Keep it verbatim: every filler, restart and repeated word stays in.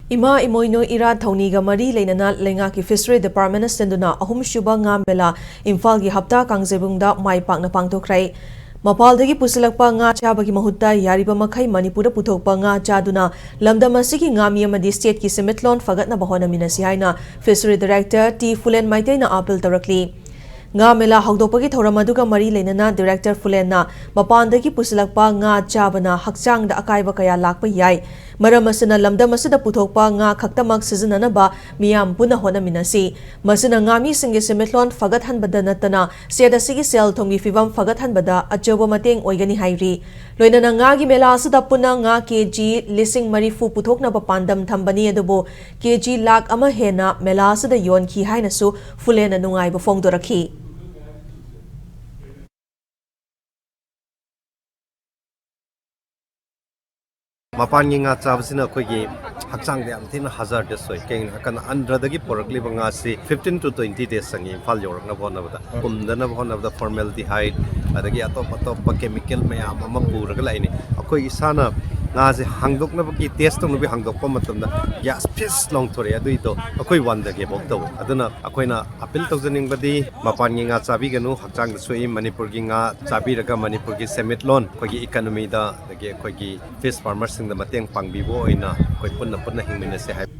ꯏꯃꯥ ꯏꯃꯣꯏꯅꯨ ꯏꯔꯥꯠ ꯊꯧꯅꯤꯒ ꯃꯔꯤ ꯂꯩꯅꯅ ꯂꯩꯉꯥꯛꯀꯤ ꯐꯤꯁꯔꯤ ꯗꯤꯄꯥꯔꯠꯃꯦꯟꯅ ꯁꯤꯟꯗꯨꯅ ꯑꯍꯨꯝꯁꯨꯕ ꯉꯥ ꯃꯦꯂꯥ ꯏꯝꯐꯥꯜꯒꯤ ꯍꯞꯇꯥ ꯀꯥꯡꯖꯩꯕꯨꯡꯗ ꯃꯥꯏ ꯄꯥꯛꯅ ꯄꯥꯡꯊꯣꯛꯈ꯭ꯔꯦ꯫ ꯃꯄꯥꯜꯗꯒꯤ ꯄꯨꯁꯤꯜꯂꯛꯄ ꯉꯥ ꯆꯥꯕꯒꯤ ꯃꯍꯨꯠꯇ ꯌꯥꯔꯤꯕ ꯃꯈꯩ ꯃꯅꯤꯄꯨꯔꯗ ꯄꯨꯊꯣꯛꯄ ꯉꯥ ꯆꯥꯗꯨꯅ ꯂꯝꯗꯝ ꯑꯁꯤꯒꯤ ꯉꯥꯃꯤ ꯑꯃꯗꯤ ꯁ꯭ꯇꯦꯠꯀꯤ ꯁꯦꯟꯃꯤꯠꯂꯣꯟ ꯐꯒꯠꯅꯕ ꯍꯣꯠꯅꯃꯤꯟꯅꯁꯤ ꯍꯥꯏꯅ ꯐꯤꯁꯔꯤ ꯗꯥꯏꯔꯦꯛꯇꯔ ꯇꯤ ꯐꯨꯂꯦꯟ ꯃꯩꯇꯩꯅ ꯑꯥꯄꯤꯜ ꯇꯧꯔꯛꯂꯤ꯫ ꯉꯥ ꯃꯦꯂꯥ ꯍꯧꯗꯣꯛꯄꯒꯤ ꯊꯧꯔꯝ ꯑꯗꯨꯒ ꯃꯔꯤ ꯂꯩꯅꯅ ꯗꯥꯏꯔꯦꯛꯇꯔ ꯐꯨꯂꯦꯟꯅ ꯃꯄꯥꯟꯗꯒꯤ ꯄꯨꯁꯤꯜꯂꯛꯄ ꯉꯥ ꯆꯥꯕꯅ ꯍꯛꯆꯥꯡꯗ ꯑꯀꯥꯏꯕ ꯀꯌꯥ ꯂꯥꯛꯄ ꯌꯥꯏ꯫ ꯃꯔꯝ ꯑꯁꯤꯅ ꯂꯝꯗꯝ ꯑꯁꯤꯗ ꯄꯨꯊꯣꯛꯄ ꯉꯥ ꯈꯛꯇꯃꯛ ꯁꯤꯖꯤꯟꯅꯅꯕ ꯃꯤꯌꯥꯝ ꯄꯨꯟꯅ ꯍꯣꯠꯅꯃꯤꯟꯅꯁꯤ꯫ ꯃꯁꯤꯅ ꯉꯥꯃꯤꯁꯤꯡꯒꯤ ꯁꯦꯟꯃꯤꯠꯂꯣꯟ ꯐꯒꯠꯍꯟꯕꯗ ꯅꯠꯇꯅ ꯁ꯭ꯇꯦꯠ ꯑꯁꯤꯒꯤ ꯁꯦꯜ ꯊꯨꯝꯒꯤ ꯐꯤꯕꯝ ꯐꯒꯠꯍꯟꯕꯗ ꯑꯆꯧꯕ ꯃꯇꯦꯡ ꯑꯣꯏꯒꯅꯤ ꯍꯥꯏꯔꯤ꯫ ꯂꯣꯏꯅꯅ ꯉꯥꯒꯤ ꯃꯦꯂꯥ ꯑꯁꯤꯗ ꯄꯨꯟꯅ ꯉꯥ ꯀꯦ ꯖꯤ ꯂꯤꯁꯤꯡ ꯃꯔꯤꯐꯨ ꯄꯨꯊꯣꯛꯅꯕ ꯄꯥꯟꯗꯝ ꯊꯝꯕꯅꯤ, ꯑꯗꯨꯕꯨ ꯀꯦ ꯖꯤ ꯂꯥꯈ ꯑꯃ ꯍꯦꯟꯅ ꯃꯦꯂꯥ ꯑꯁꯤꯗ ꯌꯣꯟꯈꯤ ꯍꯥꯏꯅꯁꯨ ꯐꯨꯂꯦꯟꯅ ꯅꯨꯡꯉꯥꯏꯕ ꯐꯣꯡꯗꯣꯔꯛꯈꯤ꯫ ꯃꯄꯥꯟꯒꯤ ꯉꯥ ꯆꯥꯕꯁꯤꯅ ꯑꯩꯈꯣꯏꯒꯤ ꯍꯛꯆꯥꯡꯗ ꯌꯥꯝ ꯊꯤꯅ ꯍꯖꯥꯔꯗꯁ ꯑꯣꯏ꯫ ꯀꯩꯒꯤꯅꯣ ꯍꯥꯏꯔꯀꯥꯟꯗ ꯑꯟꯗ꯭ꯔꯗꯒꯤ ꯄꯨꯔꯛꯂꯤꯕ ꯉꯥꯁꯤ fifteen to twenty days ꯆꯪꯉꯤ ꯏꯝꯐꯥꯜ ꯌꯧꯔꯛꯅꯕ ꯍꯣꯠꯅꯕꯗ꯫ ꯄꯨꯝꯗꯅꯕ ꯍꯣꯠꯅꯕꯗ formaldehyde, ꯑꯗꯒꯤ ꯑꯇꯣꯞ ꯑꯇꯣꯞꯄ chemical ꯃꯌꯥꯝ ꯑꯃ ꯄꯨꯔꯒ ꯂꯥꯛꯏꯅꯤ꯫ ꯑꯩꯈꯣꯏ ꯏꯁꯥꯅ ꯉꯥꯁꯦ ꯍꯥꯡꯗꯣꯛꯅꯕꯒꯤ, test ꯇꯧꯅꯕꯒꯤ ꯍꯥꯡꯗꯣꯛꯄ ꯃꯇꯝꯗ gas piece ꯂꯥꯎꯊꯣꯔꯛꯑꯦ꯫ ꯑꯗꯨꯏꯗꯣ ꯑꯩꯈꯣꯏ ꯋꯥꯟꯗꯒꯦꯐꯥꯎ ꯇꯧꯋꯦ꯫ ꯑꯗꯨꯅ ꯑꯩꯈꯣꯏꯅ appeal ꯇꯧꯖꯅꯤꯡꯕꯗꯤ ꯃꯄꯥꯟꯒꯤ ꯉꯥ ꯆꯥꯕꯤꯒꯅꯨ, ꯍꯛꯆꯥꯡꯗ ꯁꯣꯛꯏ꯫ ꯃꯅꯤꯄꯨꯔꯒꯤ ꯉꯥ ꯆꯥꯕꯤꯔꯒ ꯃꯅꯤꯄꯨꯔꯒꯤ ꯁꯦꯟꯃꯤꯠꯂꯣꯟ, ꯑꯩꯈꯣꯏꯒꯤ economy ꯗ, ꯑꯗꯒꯤ ꯑꯩꯈꯣꯏꯒꯤ fish farmer ꯁꯤꯡꯗ ꯃꯇꯦꯡ ꯄꯥꯡꯕꯤꯕ ꯑꯣꯏꯅ ꯑꯩꯈꯣꯏ ꯄꯨꯟꯅ ꯄꯨꯟꯅ ꯍꯤꯡꯃꯤꯟꯅꯁꯤ ꯍꯥꯏꯕ꯫